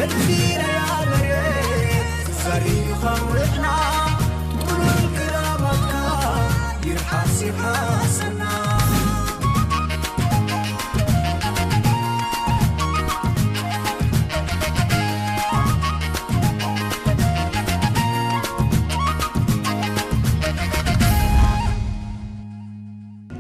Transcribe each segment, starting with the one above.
ዕድሚና መሬት ዘሪኻ ውዕና ጥሉል ክራማትካ ይርሓስ ይርሓሰና።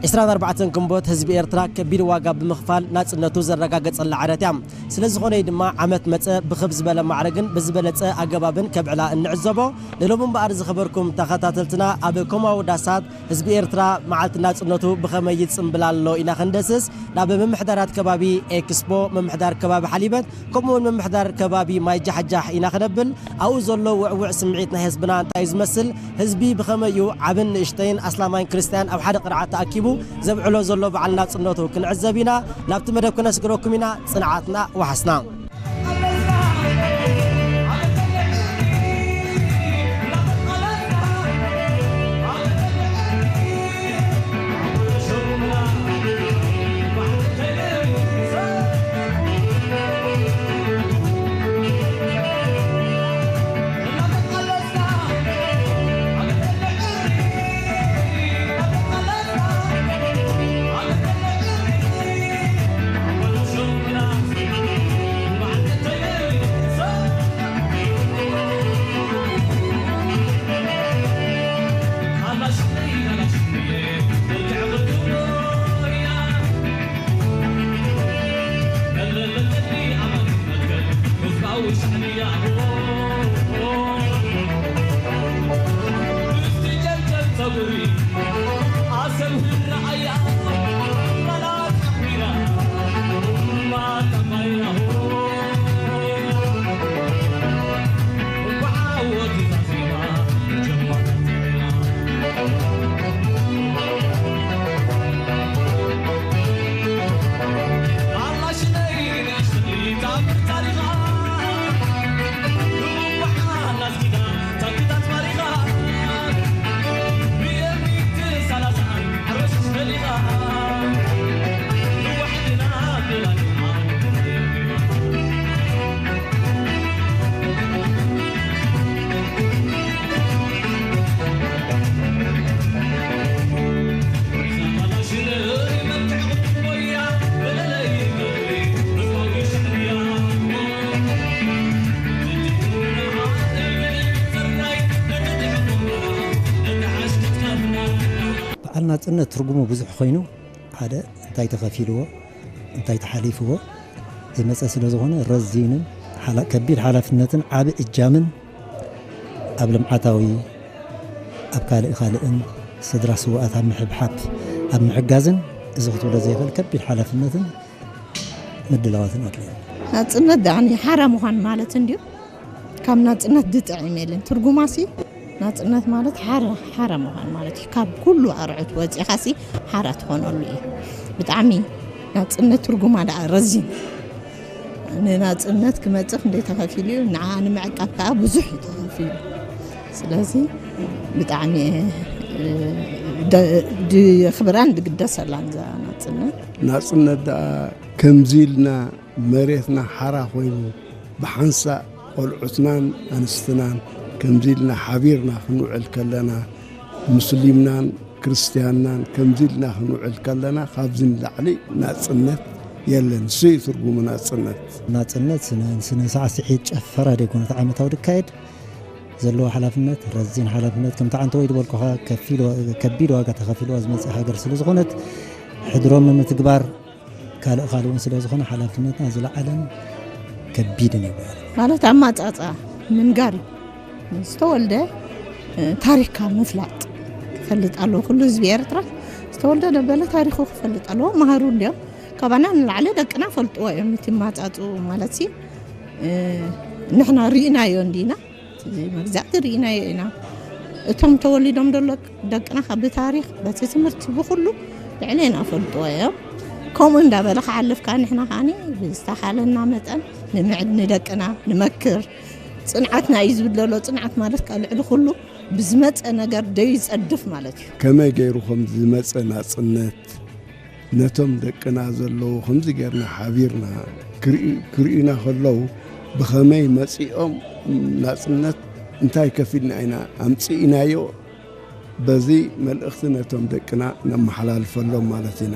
ዕስራን ኣርባዕተን ግንቦት ህዝቢ ኤርትራ ከቢድ ዋጋ ብምኽፋል ናጽነቱ ዘረጋገጸላ ዕለት እያ። ስለ ዝኾነ እዩ ድማ ዓመት መጸ ብኽብ ዝበለ ማዕረግን ብዝበለጸ ኣገባብን ከብዕላ እንዕዘቦ። ንሎሚ እምበኣር ዝኸበርኩም ተኸታተልትና ኣብ ኮማዊ ዳሳት ህዝቢ ኤርትራ መዓልቲ ናጽነቱ ብኸመይ ይጽምብል ኣሎ ኢና ክንደስስ ናብ ምምሕዳራት ከባቢ ኤክስፖ፣ ምምሕዳር ከባቢ ሓሊበት ከምኡውን ምምሕዳር ከባቢ ማይ ጃሕጃሕ ኢና ክነብል። ኣብኡ ዘሎ ውዕውዕ ስምዒት ናይ ህዝብና እንታይ እዩ ዝመስል? ህዝቢ ብኸመይ እዩ ዓብን ንእሽተይን ኣስላማይን ክርስትያን ኣብ ሓደ ቅርዓት ተኣኪቡ ዘብዕሎ ዘሎ በዓል ናጽነቱ ክንዕዘብ ኢና። ናብቲ መደብ ክነስግረኩም ኢና። ጽንዓትና ወሓስና። በዓል ናጽነት ትርጉሙ ብዙሕ ኮይኑ፣ ሓደ እንታይ ተኸፊልዎ፣ እንታይ ተሓሊፍዎ ዝመጸ ስለ ዝኾነ፣ ረዚንን ሓላ-፣ ከቢድ ሓላፍነትን ዓቢ እጃምን ኣብ ልምዓታዊ፣ ኣብ ካልእ ካልእን ስድራ ስውኣት ኣብ ምሕብሓብ፣ ኣብ ምሕጋዝን፣ እዚ ክትብሎ ዘይኽእል ከቢድ ሓላፍነትን ምድላዋትን ኣድልዩ። ናጽነት ደኣኒ ሓራ ምዃን ማለት እንድዩ። ካብ ናጽነት ዝጥዕም የለን። ትርጉማሲ ናጽነት ማለት ሓራ፣ ሓራ ምዃን ማለት እዩ። ካብ ኩሉ ኣርዑት ወጺኻሲ ሓራ ትኾነሉ እዩ። ብጣዕሚ ናጽነት ትርጉማ ደኣ ረዚን። ንናጽነት ክመጽእ ክንደይ ተኸፊሉ እዩ፣ ንዓ ንምዕቃብ ከኣ ብዙሕ እዩ ተኸፊሉ። ስለዚ ብጣዕሚ እየ፣ እ፣ ደ-፣ ድኽብራን ድግደሰላን እዛ ናጽነት። ናጽነት ደኣ ከምዚ ኢልና መሬትና ሓራ ኮይኑ ብሓንሳእ ቆልዑትናን ኣንስትናን ከምዚ ኢልና ሓቢርና ክንውዕል ከለና፣ ሙስሊምናን ክርስትያንናን ከምዚ ኢልና ክንውዕል ከለና፣ ካብዚ ንላዕሊ ናጽነት የለን። እሱ እዩ ትርጉሙ ናጽነት። ናጽነት ስነ፣ ስነ ሳዕስዒት ጨፈራ ደይኮነ፣ እቲ ዓመታዊ ድካየድ ዘለዎ ሓላፍነት፣ ረዚን ሓላፍነት፣ ከምቲ ዓንተወይ ዝበልኩኻ ከፊል ዋ-፣ ከቢድ ዋጋ ተኸፊልዋ ዝመጽእ ሃገር ስለ ዝኾነት፣ ሕድሮም ንምትግባር ካልእ ካልእ እውን ስለ ዝኾነ፣ ሓላፍነትና ዝለዓለን ከቢድን እዩ። ማለት ኣማጻጽኣ ምንጋር እዩ። ዝተወልደ፣ እ፣ ታሪኽካ ምፍላጥ ክፈልጥ ኣለዎ። ኩሉ ህዝቢ ኤርትራ ዝተወልደ ደበለ ታሪኹ ክፈልጥ ኣለዎ። መሃሩ እንድዮም። ካባና ንላዕሊ ደቅና ፈልጥዎ እዮም። እቲ ማጻጽኡ ማለትሲ፣ እ፣ ንሕና ርኢናዮ እንዲና። እቲ መግዛእቲ ርኢናዮ ኢና። እቶም ተወሊዶም ደሎ ደቅና ካብ ብታሪኽ፣ በቲ ትምህርቲ፣ ብኹሉ ልዕሌና ፈልጥዎ እዮም። ከምኡ እንዳበለ ክሓልፍ ከኣ ንሕና ከኣኒ ብዝተኻለና መጠን ንምዕድ ንደቅና ንመክር። ጽንዓትና እዩ ዝብል ዘሎ። ጽንዓት ማለት ከኣ ልዕሊ ኩሉ ብዝመጸ ነገር ደይጸድፍ ማለት እዩ። ከመይ ገይሩ ከም ዝመጸ ናጽነት ነቶም ደቅና ዘለዉ ከምዚ ጌርና ሓቢርና ክርኢ-፣ ክርእዩና ከለዉ፣ ብኸመይ መጺኦም ናጽነት እንታይ ከፊልና ኢና ኣምጽኢናዮ? በዚ መልእኽቲ ነቶም ደቅና ነመሓላልፈሎም ማለት ኢና።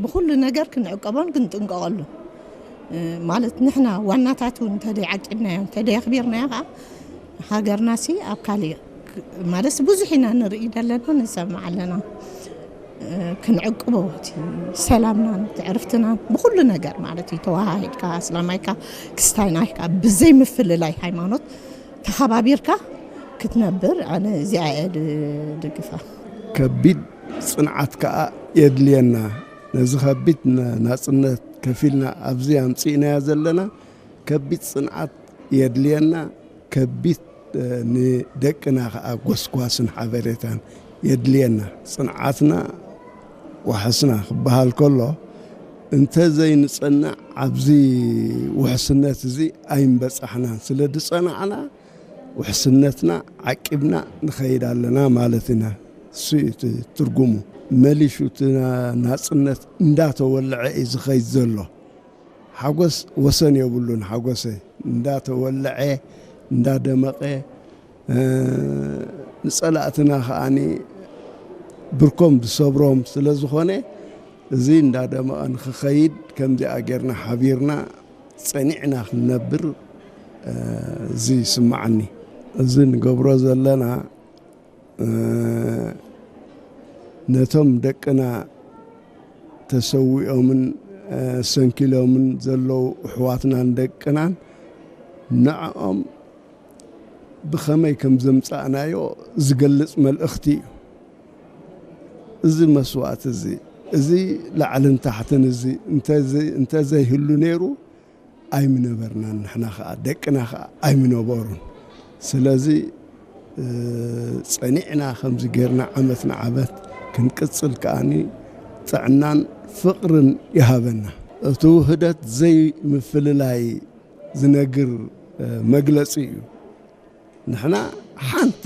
ብኹሉ ነገር ክንዕቀቦን ክንጥንቀቐሉ፣ እ፣ ማለት ንሕና ዋናታት እውን እንተደይ ዓቂብናዮ፣ እንተደይ ኣኽቢርናዮ ከዓ ሃገርናሲ ኣብ ካሊእ ክ-፣ ማለት ብዙሕ ኢና ንርኢ ዘለና፣ ንሰምዕ ኣለና። እ፣ ክንዕቅቦ እቲ ሰላምናን እቲ ዕርፍትናን ብኹሉ ነገር ማለት እዩ። ተወሃሂድካ፣ ኣስላማይካ፣ ክስታይናይካ፣ ብዘይ ምፍልላይ ሃይማኖት ተኸባቢርካ ክትነብር ኣነ እዚኣ እየ ድ-፣ ድግፋ። ከቢድ ጽንዓት ከኣ የድልየና። ነዚ ከቢድ ና-፣ ናጽነት ከፊልና ኣብዚ ኣምጺእናዮ ዘለና ከቢድ ጽንዓት የድልየና። ከቢድ፣ እ፣ ንደቅና ከኣ ጎስጓስን ሓበሬታን የድልየና። ጽንዓትና ዋሕስና ክበሃል ከሎ፣ እንተ ዘይንጸንዕ ኣብዚ ውሕስነት እዚ ኣይምበጻሕናን። ስለ ዝጸናዕና፣ ውሕስነትና ዓቂብና ንኸይድ ኣለና ማለት ኢና። እሱ እዩ እቲ ትርጉሙ። መሊሹ እቲ ና-፣ ናጽነት እንዳተወልዐ እዩ ዝኸይድ ዘሎ። ሓጎስ ወሰን የብሉን። ሓጎሰይ እንዳተወልዐ፣ እንዳደመቐ፣ እ፣ ንጸላእትና ከኣኒ ብርኮም ዝሰብሮም ስለ ዝኾነ፣ እዚ እንዳደመቐ ንኽኸይድ ከምዚኣ ጌርና ሓቢርና ጸኒዕና ክንነብር፣ እ፣ እዚ ይስምዓኒ። እዚ ንገብሮ ዘለና፣ እ፣ ነቶም ደቅና ተሰዊኦምን፣ እ፣ ሰንኪሎምን ዘለዉ ኣሕዋትናን ደቅናን ንዕኦም ብኸመይ ከም ዘምጻእናዮ ዝገልጽ መልእኽቲ እዩ። እዚ መስዋእቲ እዚ፣ እዚ ላዕልን ታሕትን እዚ እንተዘይ-፣ እንተዘይህሉ ነይሩ፣ ኣይምነበርናን፣ ንሕና ኸኣ ደቅና ኸኣ ኣይምነበሩን። ስለዚ፣ እ፣ ጸኒዕና ከምዚ ጌርና ዓመት ንዓመት ክንቅጽል ከኣኒ ጥዕናን ፍቕርን ይሃበና። እቲ ውህደት ዘይምፍልላይ ዝነግር፣ እ፣ መግለጺ እዩ። ንሕና ሓንቲ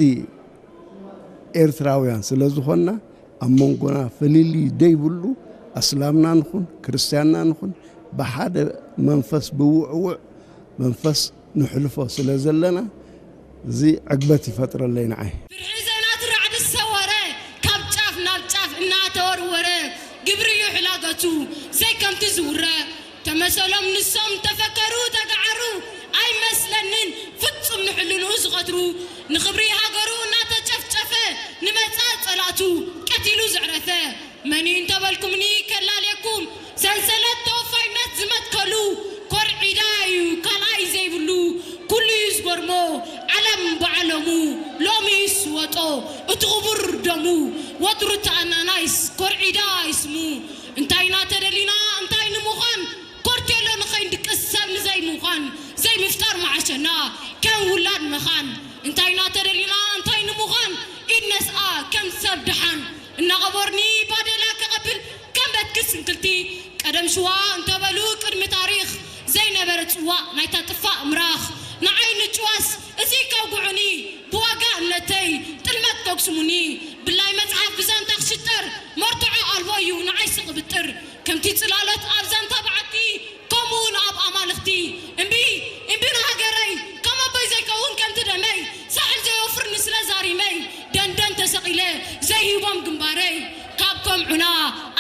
ኤርትራውያን ስለ ዝኾንና፣ ኣብ መንጎና ፍልልይ ደይብሉ፣ ኣስላምና ንኹን ክርስትያንና ንኹን፣ ብሓደ መንፈስ፣ ብውዕውዕ መንፈስ ንሕልፎ ስለ ዘለና፣ እዚ ዕግበት ይፈጥረለይ ንዓይ። ፍርሒ ዘናት ራዕዲ ዝሰወረ፣ ካብ ጫፍ ናብ ጫፍ እናተወርወረ፣ ግብሪ እዩ ሕላገቱ፣ ዘይከምቲ ዝውረ። ተመሰሎም ንሶም ተፈከሩ ተጋዓሩ፣ ኣይመስለንን ፍጹም ንሕልንኡ ዝቐትሩ። ንኽብሪ ሃገሩ እናተጨፍጨፈ፣ ንመጻ ጸላእቱ ቀቲሉ ዘዕረፈ። መን እዩ እንተበልኩምኒ ከላልየኩም፣ ሰንሰለት ተወፋይነት ዝመትከሉ፣ ኮርዒዳ እዩ ካልኣይ ዘይብሉ። ኩሉ እዩ ዝገርሞ ዓለም ብዓለሙ፣ ሎሚ ይስወጦ እቲ ክቡር ደሙ። ወትሩ ተኣናናይስ ኮርዒዳ ይስሙ። እንታይ ኢና ተደሊና እንታይ ንምዃን፣ ኮርቴሎ ንኸይንድቅስ ሰብ ንዘይምዃን፣ ዘይምፍጣር መዓሸና ከም ውላድ መኻን። እንታይ ኢና ተደሊና እንታይ ንምዃን፣ ኢድ ነስኣ ከም ሰብ ደሓን። እናቐበርኒ ባዴላ ከቐብል ከም በትኪ ስንክልቲ፣ ቀደም ሽዋ እንተበሉ ቅድሚ ታሪኽ፣ ነበረ ጽዋእ ናይታ ጥፋእ ምራኽ ንዓይ ንጭዋስ እዚ ከውግዑኒ ብዋጋ እምነተይ ጥልመት ከጉስሙኒ ብላይ መጽሓፍ ብዛንታ ክሽጠር መርትዖ ኣልቦ እዩ ንዓይ ስቕብጥር ከምቲ ጽላሎት ኣብ ዛንታ በዓቲ ከምኡ እውን ኣብ ኣማልኽቲ እምቢ እምቢ ንሃገረይ ከም ኣቦይ ዘይከውን ከምቲ ደመይ ሳሕል ዘየውፍር ንስለ ዛሪመይ ደንደን ተሰቒለ ዘይህቦም ግንባረይ ካብ ከም ዑና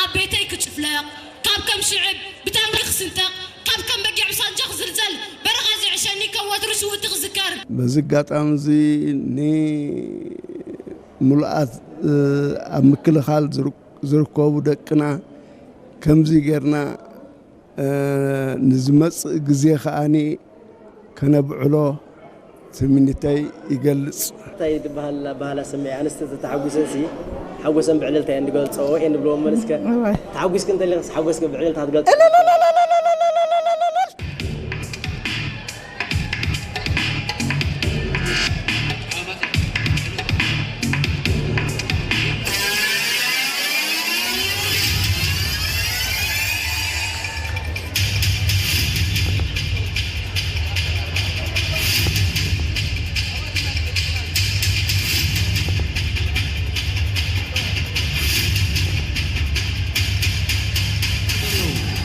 ኣብ ቤተይ ክጭፍለቕ ካብ ከም ሽዕብ ብታንኪ ክስንተቕ ካብ ከም በጊዕ ብሳንጃ ክዝልዘል በረኻ ዝዕሸኒ ከም ወትሩ ስውእቲ ክዝከር። በዚ ኣጋጣሚ እዚ ንምሉኣት ኣብ ምክልኻል ዝርከቡ ደቅና ከምዚ ጌርና ንዝመጽእ ግዜ ከኣ ከነብዕሎ ትምኒተይ ይገልጽ። እንታይ ዝበሃል ኣበሃህላ ስምዒ ኣንስቲ ተተሓጒሰንሲ ሓጎሰን ብዕልልታ እየን ዝገልጽኦ እየን ዝብልዎ እሞ እስከ እዋይ። ተሓጒስኪ እንተሊኽስ ሓጎስኪ ብዕልልታ ክትገልጽ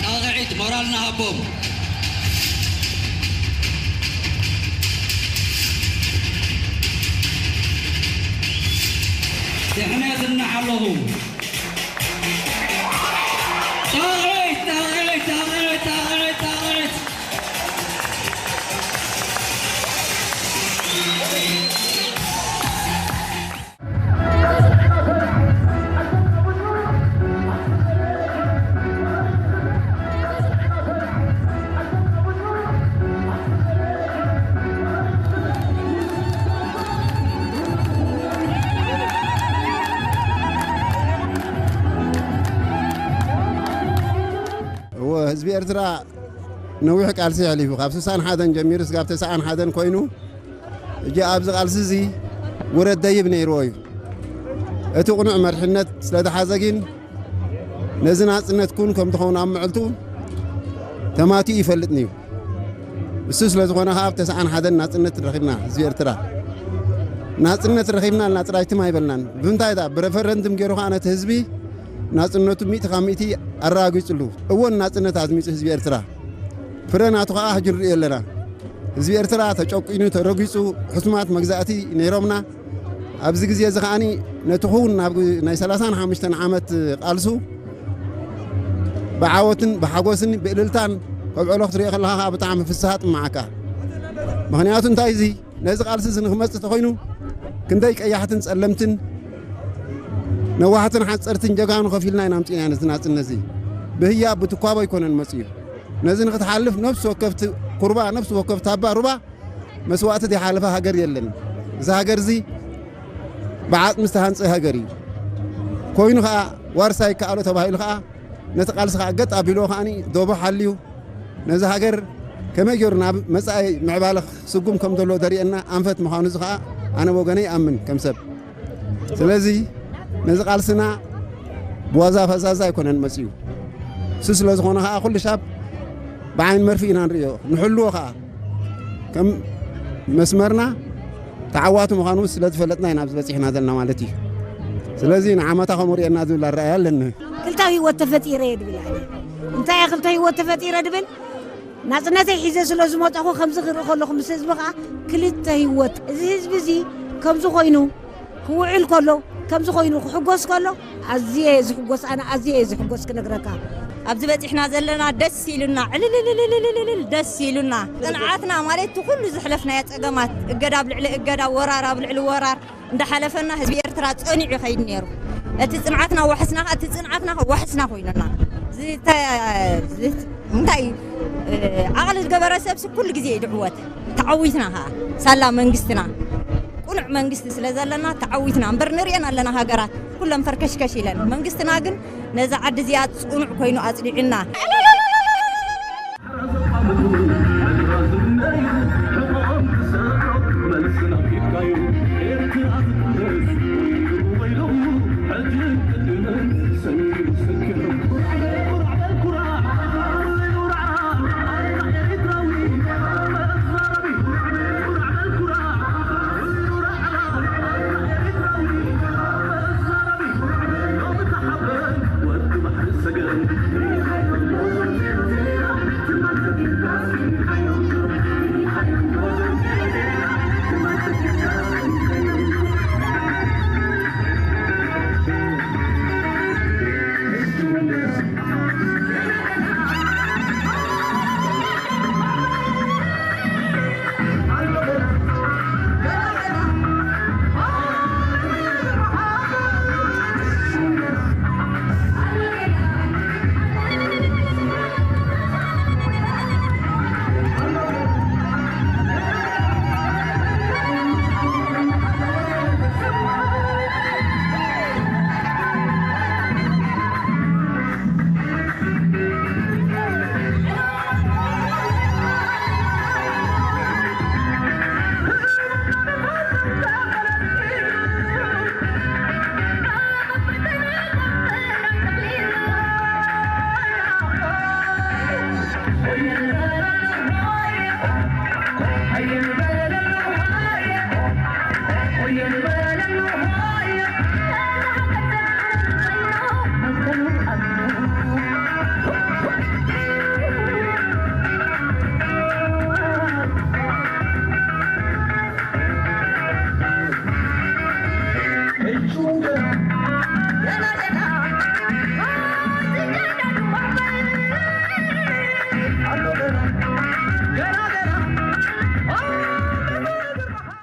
ጣቕዒት ሞራል ንሃቦም። ድሕነት እናሓለኹ ጣቕዒት ጣቕዒት ጣቕዒት ጣቕዒት ጣቕዒት እወ ህዝቢ ኤርትራ ነዊሕ ቃልሲ የሕሊፉ ካብ ስሳን ሓደን ጀሚሩ ስጋብ ተስዓን ሓደን ኮይኑ እጂ ኣብዚ ቃልሲ እዚ ውረድ ደይብ ነይርዎ እዩ። እቲ ቅኑዕ መርሕነት ስለ ዝሓዘ ግን ነዚ ናጽነት ኩን ከም ትኸውን ኣብ ምዕልቱ ተማቲኡ ይፈልጥን እዩ። እሱ ስለ ዝኾነ ከኣ ኣብ ተስዓን ሓደን ናጽነት ረኺብና ህዝቢ ኤርትራ። ናጽነት ረኺብና ኢልና ጥራይ ትም ኣይበልናን። ብምንታይ ደኣ ብረፈረንድም ገይሩ ከኣ ነቲ ህዝቢ ናጽነቱ ሚእቲ ካብ ሚእቲ ኣረጋጊጹሉ እወን ናጽነት ኣዝሚጹ ህዝቢ ኤርትራ። ፍረ ናቱ ከኣ ሕጂ ንርእዮ ኣለና። ህዝቢ ኤርትራ ተጨቂኑ ተረጊጹ ሕሱማት መግዛእቲ ነይሮምና። ኣብዚ ግዜ እዚ ከኣ ነቲ ክውን ናብ ናይ ሰላሳን ሓሙሽተን ዓመት ቃልሱ ብዓወትን ብሓጎስን ብእልልታን ከብዕሎ ክትሪኦ ከለኻ ከኣ ብጣዕሚ ፍስሃ ጥምዓካ። ምኽንያቱ እንታይ እዚ ነዚ ቃልሲ እዚ ንክመጽእ ተኾይኑ ክንደይ ቀያሕትን ጸለምትን ነዋሕትን ሓጸርትን ጀጋኑ ከፊልና ኢና ኣምጺእና ነዚ ናጽነት እዚ ብህያብ ብትኳቦ ኣይኮነን መጺኡ ነዚ ንክትሓልፍ ነፍሲ ወከፍ ኩርባ ነፍሲ ወከፍ ታባ ሩባ መስዋእቲ ዘይሓለፈ ሃገር የለን እዛ ሃገር እዚ ብዓጽሚ ዝተሃንጸ ሃገር እዩ ኮይኑ ከዓ ዋርሳ ይከኣሎ ተባሂሉ ከዓ ነቲ ቃልሲ ከዓ ገጥ ኣቢልዎ ከዓኒ ዶቦ ሓልዩ ነዚ ሃገር ከመይ ገይሩ ናብ መጻኢ ምዕባለ ክስጉም ከም ዘሎ ዘርእየና ኣንፈት ምዃኑ እዚ ከዓ ኣነ ወገነ ይኣምን ከም ሰብ ስለዚ ነዚ ቃልስና ብዋዛ ፈዛዛ ኣይኮነን መፅዩ እሱ ስለ ዝኾነ ከዓ ኩሉ ሻብ ብዓይን መርፊ ኢና ንርእዮ ንሕልዎ ከዓ ከም መስመርና ተዓዋቲ ምዃኑ ስለ ዝፈለጥና ኢና ኣብዚ በፂሕና ዘለና ማለት እዩ ስለዚ ንዓመታ ከምኡ ርእየና ዝብል ኣረኣያ ኣለኒ ክልተ ህይወት ተፈጢረ እየ ድብል ኣነ እንታይ እየ ክልተ ህይወት ተፈጢረ ድብል ናፅነተይ ሒዘ ስለ ዝመፀኹ ከምዚ ክርኢ ከለኹ ምስ ህዝቢ ከዓ ክልተ ህይወት እዚ ህዝቢ እዚ ከምዚ ኮይኑ ክውዕል ከሎ ከምዚ ኮይኑ ክሕጎስ ከሎ ኣዝየ እየ ዝሕጎስ ኣነ ኣዝየ እየ ዝሕጎስ ክነግረካ ኣብዚ በፂሕና ዘለና ደስ ኢሉና ዕልልልልልልልል ደስ ኢሉና ፅንዓትና ማለት እቲ ኩሉ ዝሕለፍናዮ ፀገማት እገዳ ኣብ ልዕሊ እገዳ ወራር ኣብ ልዕሊ ወራር እንዳሓለፈና ህዝቢ ኤርትራ ፀኒዑ ይኸይድ ነይሩ እቲ ፅንዓትና ዋሕስና ከዓ እቲ ፅንዓትና ከዓ ዋሕስና ኮይኑና ዝተ- ዝት- እንታይ እዩ? ዓቕሊ ዝገበረ ሰብሲ ኩሉ ግዜ እዩ ድዕወት ተዓዊትና ከዓ ሳላ መንግስትና ቁኑዕ መንግስቲ ስለ ዘለና ተዓዊትና እምበር ንሪኤን ኣለና ሃገራት ኩለን ፈርከሽከሽ ኢለን መንግስትና ግን ነዛ ዓዲ እዚኣ ፅኑዕ ኮይኑ ኣፅኒዑና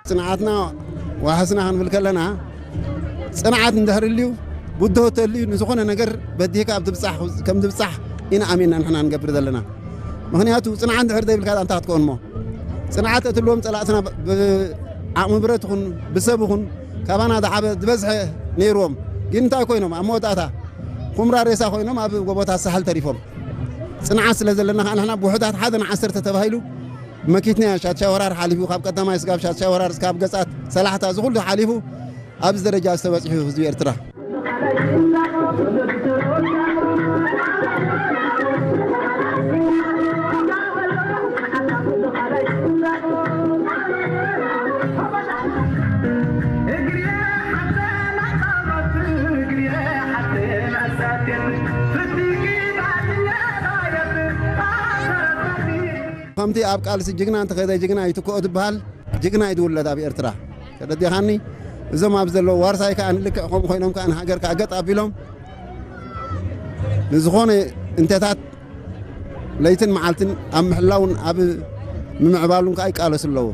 ጽንዓትና ዋሕስና ክንብል ከለና፣ ጽንዓት እንድሕር ልዩ፣ ብድሆ ተልዩ፣ ንዝኾነ ነገር በዲህካ ኣብ ትብጻሕ፣ ከም ትብጻሕ ኢና ኣሚንና ንሕና ንገብር ዘለና። ምኽንያቱ ጽንዓት እንድሕር ዘይብልካ እንታይ ክትከውን እሞ? ጽንዓት እትልዎም ጸላእትና ብ-፣ ብዓቕሚ ብረት ይኹን ብሰብ ይኹን ካባና ዝዓበ ዝበዝሐ ነይርዎም። ግን እንታይ ኮይኖም? ኣብ መወዳእታ ኹምራ ሬሳ ኮይኖም ኣብ ጎቦታት ሳሕል ተሪፎም። ጽንዓት ስለ ዘለና ከዓ ንሕና ብውሑዳት ሓደ ንዓሰርተ ተባሂሉ መኪትና ሻቻ ወራር ሓሊፉ፣ ካብ ቀዳማይ ስጋብ ሻቻ ወራር ስጋብ ገጻት ሰላሕታ እዚ ኩሉ ሓሊፉ ኣብዚ ደረጃ ዝተበጽሑ ህዝቢ ኤርትራ። ከምቲ ኣብ ቃልሲ ጅግና እንተኸደ ጅግና ይትክኦ ዝበሃል፣ ጅግና እዩ ዝውለድ ኣብ ኤርትራ። ተረዲኻኒ? እዞም ኣብ ዘለዉ ዋርሳይ ከኣ ንልክዕ ከምኡ ኮይኖም ከኣ ንሃገር ከኣ ገጥ ኣቢሎም ንዝኾነ እንተታት ለይትን መዓልትን ኣብ ምሕላውን ኣብ ምምዕባሉን ከኣ ይቃለሱ ኣለዉ።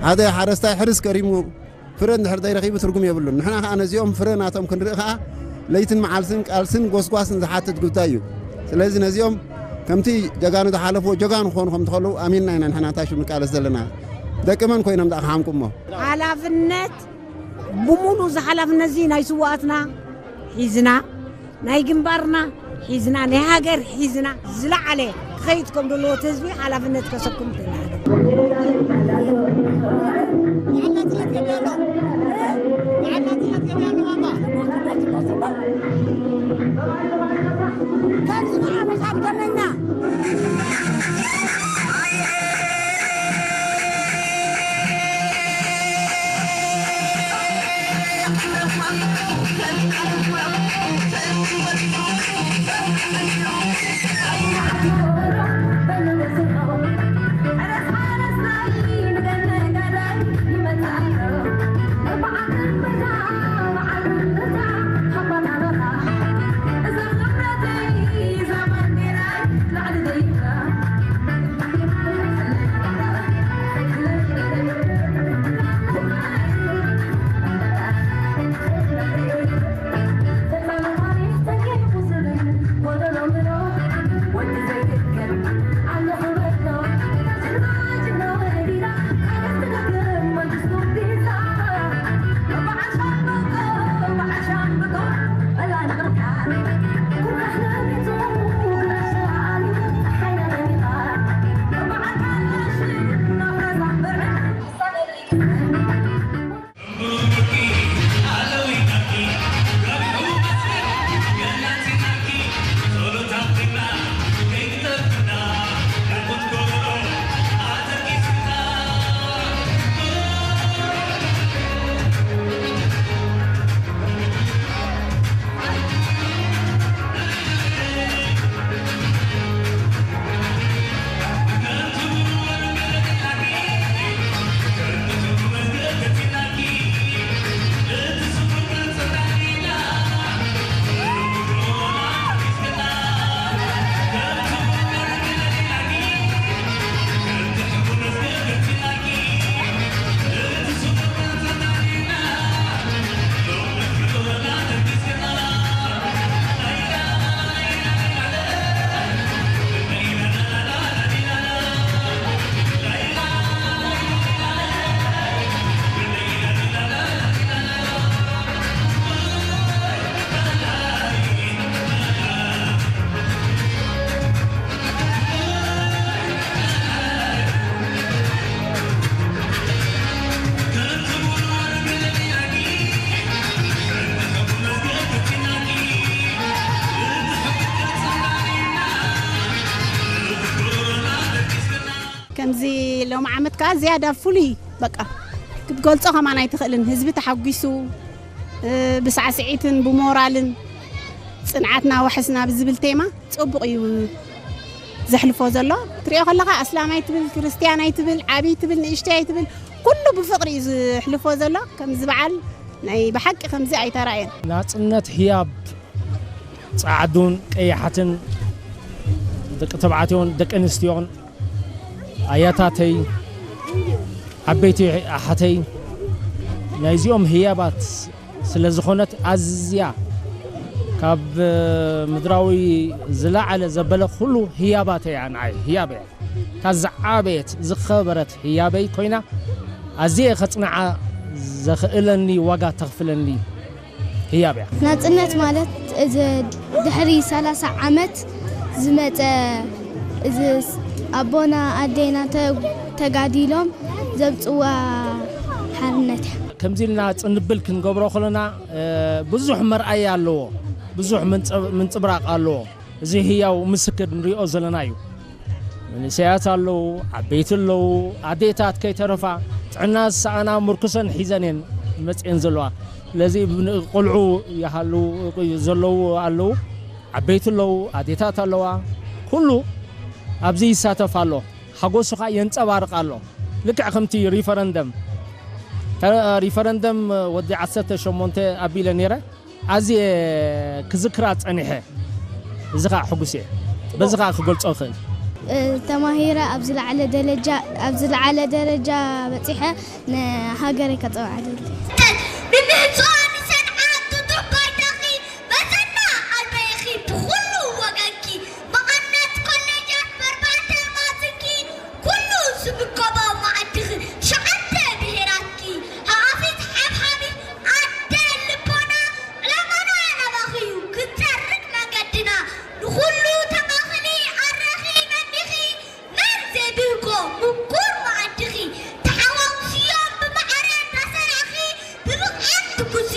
ሓደ ሓረስታይ ሕርስ ከሪሙ ፍረ እንድሕር ዘይረኺቡ ትርጉም የብሉን። ንሕና ከኣ ነዚኦም ፍረ ናቶም ክንርኢ ከኣ ለይትን መዓልትን ቃልስን ጎስጓስን ዝሓትት ጉዳይ እዩ። ስለዚ ነዚኦም ከምቲ ጀጋኑ ዝሓለፍዎ ጀጋኑ ክኾኑ ከም ዝኸለዉ ኣሚንና ኢና ንሕና እንታይ ሽም ንቃለስ ዘለና። ደቂ መን ኮይኖም ደኣ ክሓምቁ እሞ? ሓላፍነት ብሙሉ እዚ ሓላፍነት እዚ ናይ ስውኣትና ሒዝና፣ ናይ ግንባርና ሒዝና፣ ናይ ሃገር ሒዝና፣ ዝለዓለ ክኸይድ ከም ዘለዎ እቲ ህዝቢ ሓላፍነት ከሰክም ትናለ። ከምዚ ሎም ዓመት ከዓ ዝያዳ ፍሉይ በቃ ክትገልጾ ከማን ኣይትኽእልን። ህዝቢ ተሓጒሱ ብሳዕስዒትን ብሞራልን ጽንዓትና ዋሕስና ብዝብል ቴማ ጽቡቕ እዩ ዘሕልፎ ዘሎ። ትሪኦ ከለኻ ኣስላማይ ትብል፣ ክርስትያናይ ትብል፣ ዓብይ ትብል፣ ንእሽተያይ ትብል፣ ኩሉ ብፍቕሪ እዩ ዝሕልፎ ዘሎ። ከምዚ በዓል ናይ ብሓቂ ከምዚ ኣይተራእየን። ናጽነት ህያብ ጻዕዱን ቀያሓትን ደቂ ተባዕትዮን ደቂ ኣንስትዮን ኣያታተይ ዓበይቲ ኣሓተይ ናይዚኦም ህያባት ስለ ዝኾነት ኣዝያ ካብ ምድራዊ ዝለዓለ ዘበለ ኩሉ ህያባት እያ። ንዓይ ህያብ እያ። ካብ ዝዓበየት ዝኸበረት ህያበይ ኮይና ኣዝየ ከጽንዓ ዘኽእለኒ ዋጋ ተኽፍለኒ ህያብ እያ። ናጽነት ማለት እዚ ድሕሪ ሰላሳ ዓመት ዝመጸ እዚ ኣቦና ኣዴና ተጋዲሎም ዘብጽዋ ሓርነት እያ። ከምዚ ኢልና ጽንብል ክንገብሮ ከለና ብዙሕ መርኣያ ኣለዎ፣ ብዙሕ ምንጽብራቕ ኣለዎ። እዚ ህያው ምስክር ንሪኦ ዘለና እዩ። መንእሰያት ኣለዉ፣ ዓበይቲ ኣለዉ፣ ኣዴታት ከይተረፋ ጥዕና ዝሰኣና ምርኩሰን ሒዘን እየን መፅየን ዘለዋ። ስለዚ ቆልዑ ይሃሉ ዘለዉ ኣለዉ፣ ዓበይቲ ኣለዉ፣ ኣዴታት ኣለዋ። ኩሉ ኣብዚ ይሳተፍ ኣሎ። ሓጎሱ ከዓ የንፀባርቕ ኣሎ። ልክዕ ከምቲ ሪፈረንደም ሪፈረንደም ወዲ ዓሰርተ ሸሞንተ ኣቢለ ነይረ። ኣዝየ ክዝክራ ጸኒሐ። እዚ ኸኣ ሕጉስ እየ። በዚ ኸኣ ክገልጾ እኽእል። ተማሂረ ኣብ ዝለዓለ ደረጃ፣ ኣብ ዝለዓለ ደረጃ በጺሐ ንሃገረይ ከጸውዓ እደሊ። ንምህጽዋ ንሰንዓ ጥጡሕ ባይታኺ በዘና ኣልበይኺ ብኹሉ ወገንኪ መቐነት ኮሌጃት በርባተ ማስኪ ኩሉ ዝምገቦ መኣድኺ ትሽዓተ ብሄራትኪ ሃኣፊት ሓብሓቢት ኣደ ልቦና ዕላማና ናባኺ እዩ ክጸርግ መገድና ንኹሉ ተማኽሊ ኣረኺ መኒኺ መን ዘይብህጎ ምቁር መኣድኺ ተሓዋውስዮም ብማዕረ እንዳሰራኺ ብብቕዓት ትኩሲ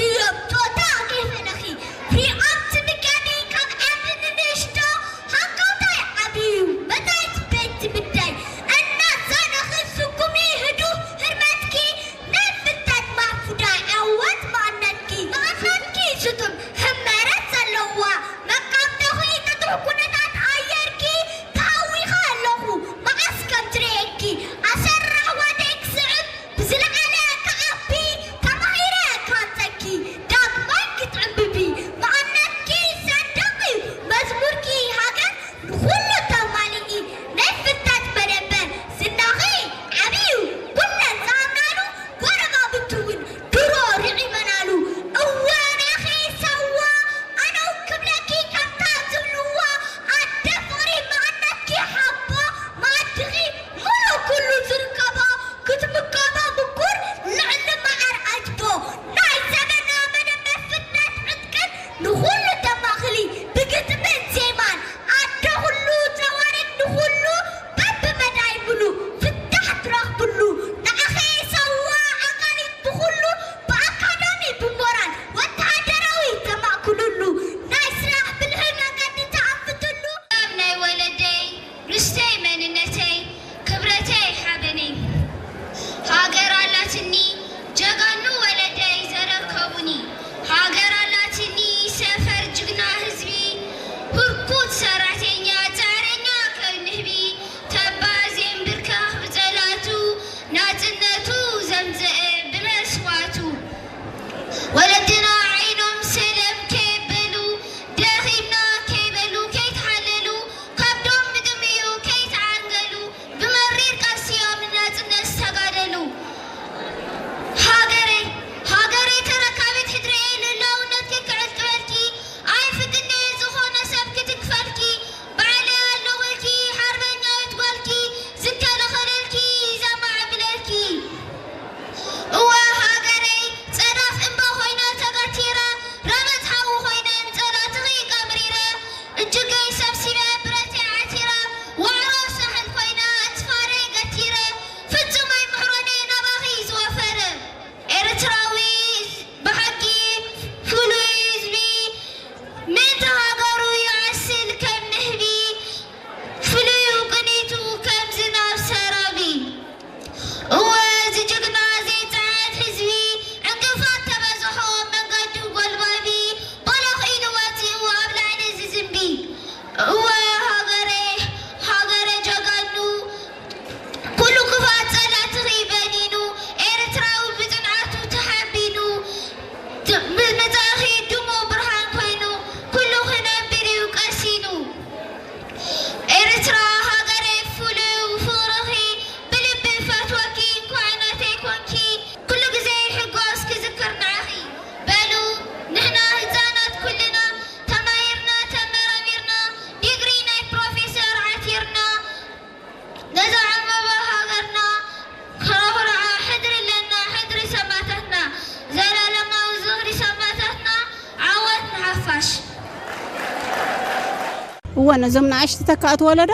እወ፣ ነዞም ንኣሽቱ ተካእቲ ወለዶ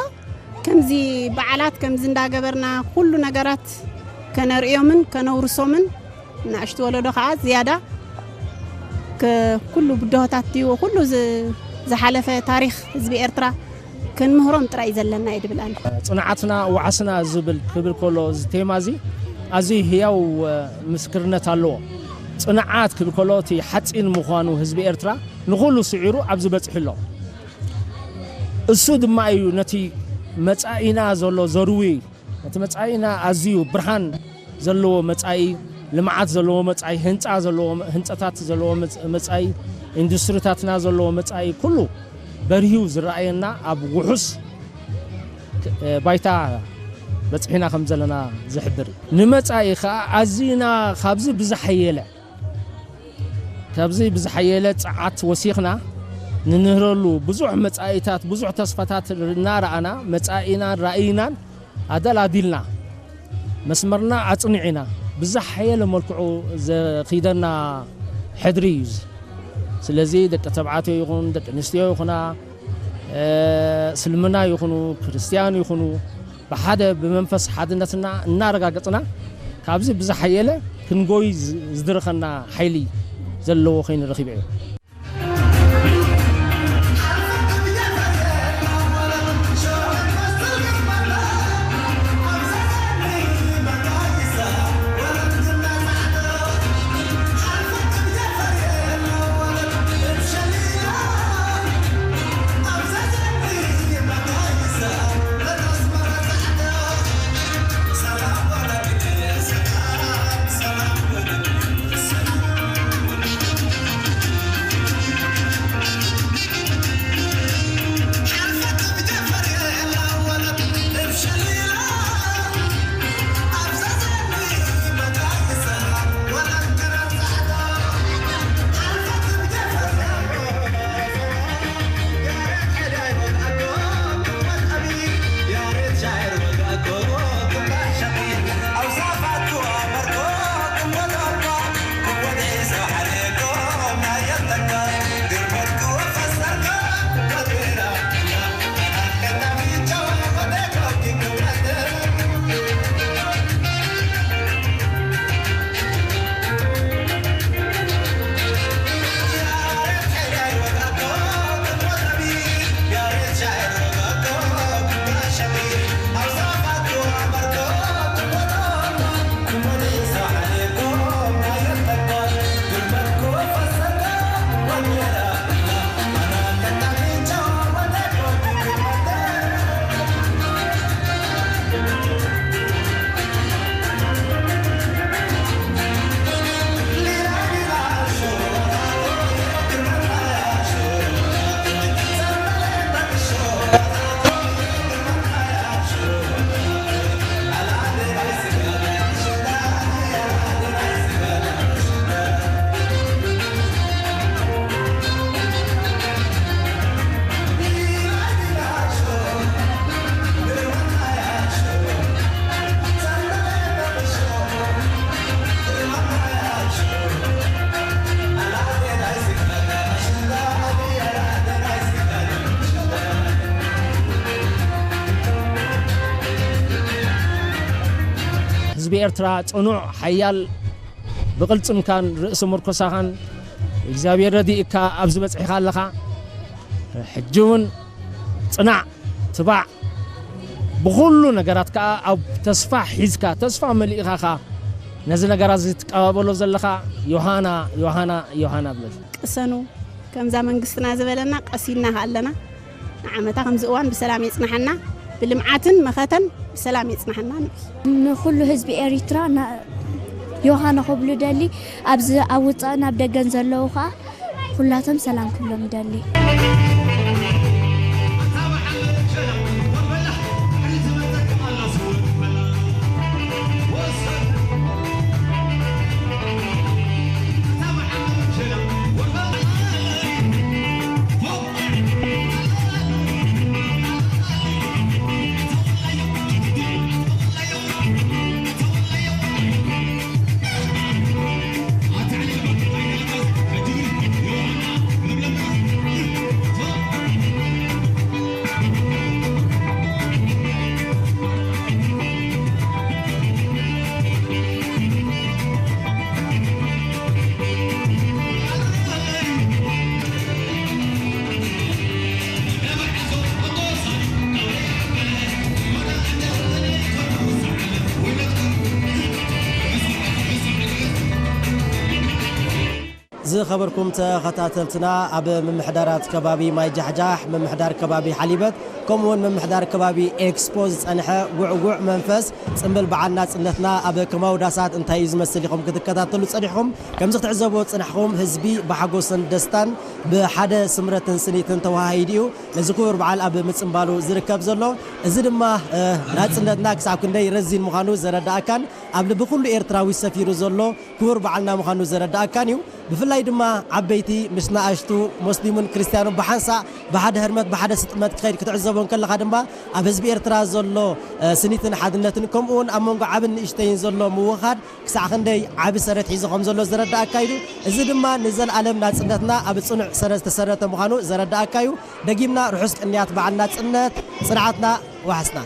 ከምዚ በዓላት ከምዚ እንዳገበርና ኩሉ ነገራት ከነርእዮምን ከነውርሶምን፣ ንኣሽቱ ወለዶ ከዓ ዝያዳ ከ-፣ ኩሉ ብድሆታት ድዩ፣ ኩሉ ዝ-፣ ዝሓለፈ ታሪኽ ህዝቢ ኤርትራ ክንምህሮም ጥራይ እዩ ዘለና እየ ድብል ኣነ። ጽንዓትና ዋዕስና ዝብል ክብል ከሎ፣ እዚ ቴማ እዚ ኣዝዩ ህያው፣ እ፣ ምስክርነት ኣለዎ። ጽንዓት ክብል ከሎ፣ እቲ ሓጺን ምዃኑ ህዝቢ ኤርትራ ንኹሉ ስዒሩ ኣብዚ በጺሑ ኣሎ። እሱ ድማ እዩ ነቲ መጻኢና ዘሎ ዘርዊ፣ ነቲ መጻኢና ኣዝዩ ብርሃን ዘለዎ መጻኢ፣ ልምዓት ዘለዎ መጻኢ፣ ህንጻ ዘለዎ፣ ህንጻታት ዘለዎ መጽ-፣ መጻኢ፣ ኢንዱስትሪታትና ዘለዎ መጻኢ፣ ኩሉ በሪሁ ዝረኣየና፣ ኣብ ውሑስ ክ-፣ ባይታ በጽሒና ከም ዘለና ዝሕብር እዩ። ንመጻኢ ከኣ ኣዚና ካብዚ ብዝሓየለ፣ ካብዚ ብዝሓየለ ጸዓት ወሲኽና ንንህረሉ ብዙሕ መጻኢታት፣ ብዙሕ ተስፋታት እናረኣና፣ መጻኢናን ራእይናን ኣደላዲልና፣ መስመርና ኣጽኒዕና፣ ብዝሓየለ መልክዑ ዘኺደና ሕድሪ እዩ እዚ። ስለዚ ደቂ ተባዕትዮ ይኹን ደቂ ኣንስትዮ ይኹና፣ እ፣ እስልምና ይኹኑ፣ ክርስትያን ይኹኑ፣ ብሓደ ብመንፈስ ሓድነትና እናረጋገጽና፣ ካብዚ ብዝሓየለ ክንጎይ ዝ-፣ ዝድርኸና ሓይሊ ዘለዎ ኮይኑ ረኺበዮ። ህዝቢ ኤርትራ ጽኑዕ፣ ሓያል፣ ብቕልጽምካን ርእሲ ምርኮሳኻን እግዚኣብሔር ረዲእካ ኣብዚ በጺሕካ ኣለኻ። ሕጂ እውን ጽናዕ፣ ትባዕ፣ ብኹሉ ነገራት ከኣ ኣብ ተስፋ ሒዝካ፣ ተስፋ መሊእኻ ኸኣ ነዚ ነገራት እዚ ትቀባበሎ ዘለኻ ዮሃና፣ ዮሃና፣ ዮሃና ብለል። ቅሰኑ፣ ከምዛ መንግስትና ዝበለና ቀሲንና ከኣ ኣለና። ንዓመታ ከምዚ እዋን ብሰላም የጽንሓና፣ ብልምዓትን መኸተን ብሰላም የጽንሓና ንብል። ንኹሉ ህዝቢ ኤሪትራ ና-፣ ዮሃና ክብሉ ደሊ፣ ኣብዚ ኣብ ውጻእን ኣብ ደገን ዘለዉ ኸኣ ኩላቶም ሰላም ክብሎም ይደሊ። ዝኸበርኩም ተኸታተልትና፣ ኣብ ምምሕዳራት ከባቢ ማይ ጃሕጃሕ፣ ምምሕዳር ከባቢ ሓሊበት፣ ከምኡውን ምምሕዳር ከባቢ ኤክስፖ ዝጸንሐ ጉዕጉዕ መንፈስ ጽምብል በዓል ናጽነትና ኣብ ከማዊ ዳሳት እንታይ እዩ ዝመስል ኢኹም ክትከታተሉ ጸኒሕኩም። ከምዚ ክትዕዘብዎ ዝጸናሕኩም፣ ህዝቢ ብሓጎስን ደስታን ብሓደ ስምረትን ስኒትን ተወሃሂዱ እዩ ነዚ ክቡር በዓል ኣብ ምጽምባሉ ዝርከብ ዘሎ። እዚ ድማ፣ እ፣ ናጽነትና ክሳብ ክንደይ ረዚን ምዃኑ ዘረዳእካን ኣብ ልቢ ኩሉ ኤርትራዊ ሰፊሩ ዘሎ ክቡር በዓልና ምዃኑ ዘረዳእካን እዩ። ብፍላይ ድማ ዓበይቲ ምስ ንኣሽቱ፣ ሙስሊምን ክርስትያኑን ብሓንሳእ ብሓደ ህርመት ብሓደ ስጥመት ክኸይድ ክትዕዘቦ እንከለኻ ድማ ኣብ ህዝቢ ኤርትራ ዘሎ፣ እ፣ ስኒትን ሓድነትን ከምኡ እውን ኣብ መንጎ ዓብን ንእሽተይን ዘሎ ምውኻድ ክሳዕ ክንደይ ዓቢ ሰረት ሒዙ ከም ዘሎ ዘረዳእካ እዩ። እዚ ድማ ንዘለኣለም ናጽነትና ኣብ ጽኑዕ ሰረት ዝተሰረተ ምዃኑ ዘረዳእካ እዩ። ደጊምና ርሑስ ቅንያት በዓል ናጽነት፣ ጽንዓትና ዋሕስና።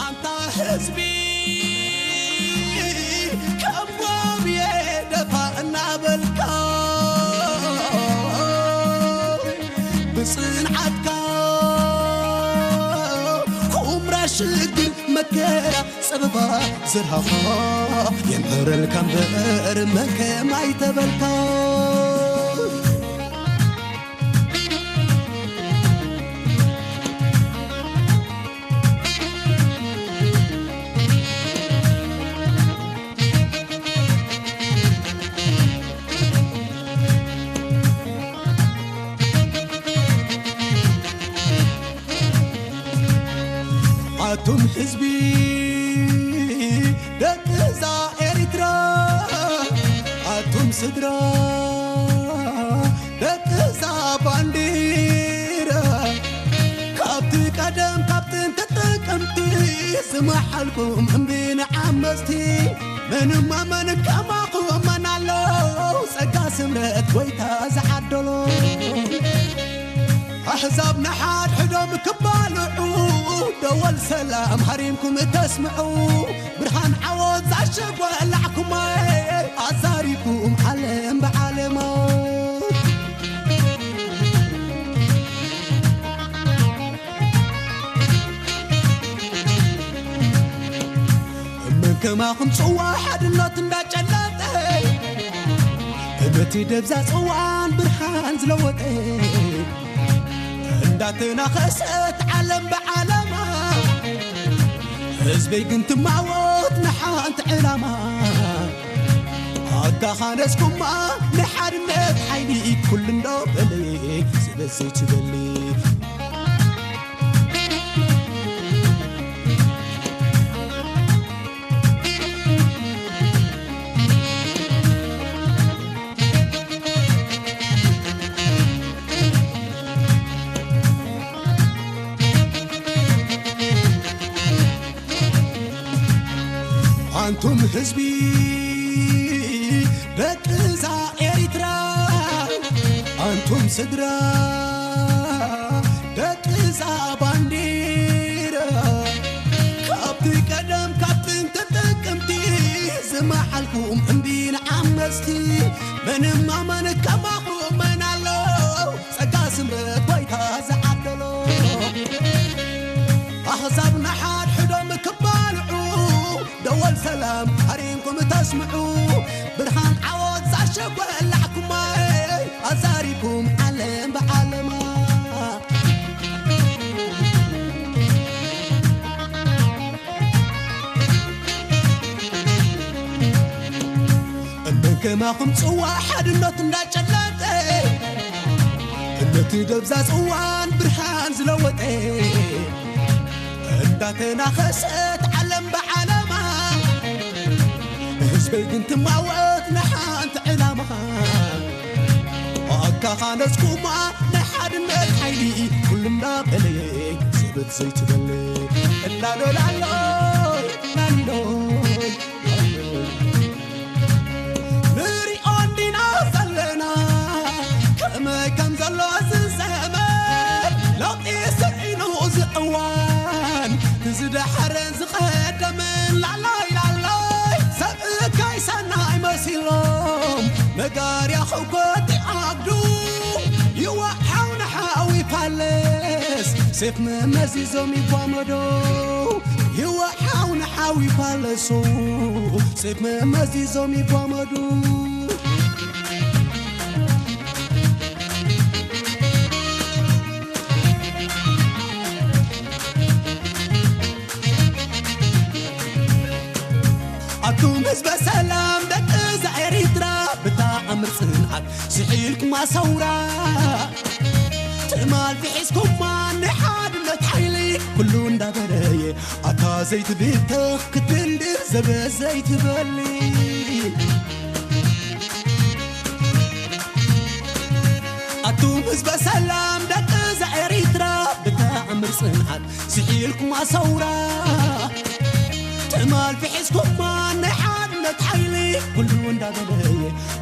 ኣንታ ህዝቢ፣ ከም ጎብየ ደፋ እናበልካ፣ ብጽንዓትካ ኩምራ ሽግር መከራ ጸበባ ዝርሃኻ የምህረልካ እምበር መከም ኣይተበልካ። ኣቱም ህዝቢ ደቂ እዛ ኤሪትራ፣ ኣቱም ስድራ ደቂ እዛ ባንዲራ፣ ካብቲ ቀደም ካብ ጥንቲ ጥቅምቲ ዝመሓልኩም እምቢ ንዓመፅቲ። ምንም መን ከማኹም መን ኣሎ፣ ጸጋ ስምረት ጎይታ ዝዓደሎ። ኣሕዛብ ንሓድሕዶም ክባልዑ፣ ደወል ሰላም ሃሪምኩም ተስምዑ። ብርሃን ዓወት ዛሸጎ ላዕኩማይ፣ ኣዛሪኩም ዓለም ከማኹም ጽዋ ሓድነት እንዳጨለጠ፣ በቲ ደብዛ ጽዋን ብርሃን ዝለወጠ፣ እንዳተናኸሰት ዓለም ብዓለማ፣ ህዝበይ ግን ትማወት ንሓንቲ ዕላማ። ኣጋኻነስኩማ ንሓድነት ሓይሊ ኩሉ እንዶ በለ፣ ዝበዝ ዘይትበሊ። ኣንቱም ህዝቢ ደቂ እዛ ኤሪትራ፣ ኣንቱም ስድራ ደቂ እዛ ባንዲራ፣ ካብቲ ቀደም ካብ ጥንቲ ጥቅምቲ ዝመሓልኩም እምቢ ንዓመፅቲ፣ ምንም ኣማን ከማኹም መን ኣሎ? ጸጋ ስምረት ባይታ ዝዓደሎ፣ ኣህዛብ ንሓድሕዶም ክባልዑ፣ ደወል ሰላም ሃሪምኩም ተስምዑ። ብርሃን ዓወት ዛሸጎላዕኩማ፣ ኣዛሪብኩም ዓለም ብዓለማ። እመን ከማኹም ጽዋ ሓድነት እንዳጨለጠ፣ እነቲ ደብዛ ጽዋን ብርሃን ዝለወጠ፣ እንዳተናኸሰት ዓለም ብዓለማ፣ ህዝበይ ግን ትማወት ንሓንቲ ዕላማ። ኣካኻነስኩማ ናይ ሓድነት ሓይሊ፣ ኩሉ እንዳበለየ ዘበት ዘይትበል። ላሎ ላሎ ላሎ ንሪኦ እንዲና ዘለና ከመይ ከም ዘሎ እዚ ዘመን። ለውጢ ስዒኑ እዚ እዋን፣ ዝደሓረን ዝቐደመን ላላይ ላላይ። ሰብ እካይ ሰናይ መሲሎም መጋርያ ኸጎቲ ዓግዱ፣ ይወሓው ንሓዊ ፋለስ ሴፍ መመዚዞም ይጓመዶ። ይወሓው ንሓዊ ፋለሱ ሴፍ መመዚዞም ይጓመዱ። ኣቱም ህዝበ ሰላም ደቂ እዛ ኤሪትራ፣ ብተኣምር ጽንዓት ስሒልኩማ ሰውራ። ትማል ፊሒስኩማ ናይ ሓድነት ሓይሊ፣ ኩሉ እንዳበረየ ኣታ ዘይትብተኽ ክትንድር ዘበ ዘይትበሊ። ኣቱም ህዝበ ሰላም ደቂ እዛ ኤሪትራ፣ ብተኣምር ጽንዓት ስሒልኩማ ሰውራ። ትማል ፊሒስኩማ ናይ ሓድነት ሓይሊ፣ ኩሉ እንዳበለየ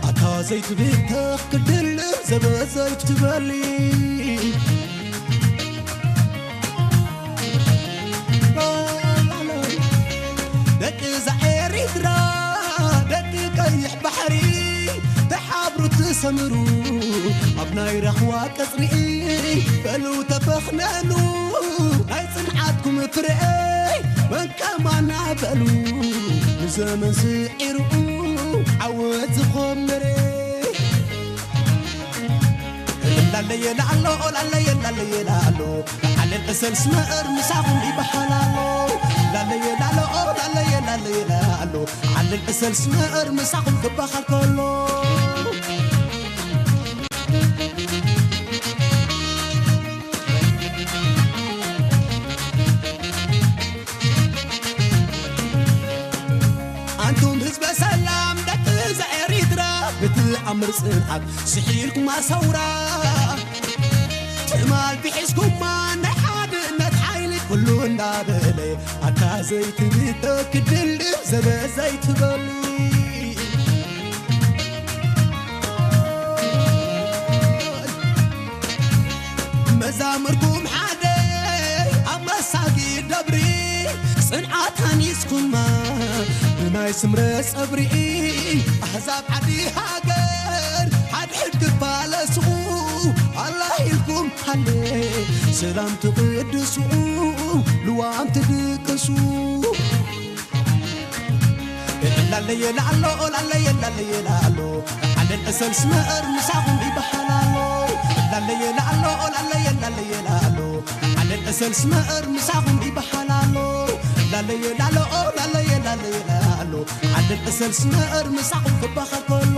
ኣታ ዘይትብተኽ ክትልም ዘበ ዘይትበሊ። ደቂ እዛ ኤሪትራ፣ ደቂ ቀይሕ ባሕሪ፣ ተሓብሩ ትሰምሩ ኣብ ናይ ራኽዋ ቀጽሪ። በሉ ተፈኽነኑ ናይ ጽንዓትኩም ፍረ፣ መን ከማና በሉ ንዘመን ስዒሩ ዓወት ዝኾመረ። ላለየ ላሎ፣ ላለየ ላለየ ላሎ፣ ዓለል ዕሰል ስመእር ምሳኹም ይበሃል ኣሎ። ላለየ ላሎ፣ ላለየ ላለየ ላሎ፣ ዓለል ዕሰል ስመእር ምሳኹም ክበሃል ከሎ። ኣንቱም ህዝበ ሰላም ደቂ እዛ ኤሪትራ፣ ብትኣምር ጽንዓት ስሒልኩማ ሰውራ። ትማል ፊሒስኩማ ናይ ሓድነት ሓይሊ፣ ኩሉ እንዳበለ ኣታ ዘይትብተኽ ክትድልድል ዘበ ዘይትበሉ። መዛምርኩም ሓደ ኣብ መሳጊድ ደብሪ፣ ጽንዓት ሃኒጽኩማ ብናይ ስምረ ጸብሪ። ኣህዛብ ዓዲ ሃገር ሓድሕድ ክፋለሱ፣ ኣላ ኢልኩም ሃሌ ሰላም ትቕድሱ፣ ልዋም ትድቅሱ። ላለየ ላሎ ላለየ ላለየ ላሎ ዓለል እሰል ስመእር ምሳኹም ይበሃል ኣሎ። ላለየ ላሎ ላለየ ላለየ ላሎ ዓለል እሰል ስመእር ምሳኹም ይበሃል ኣሎ። ላለየ ላሎ ላለየ ላለየ ላሎ ዓለል እሰል ስመእር ምሳኹም ክበሃል ከሎ።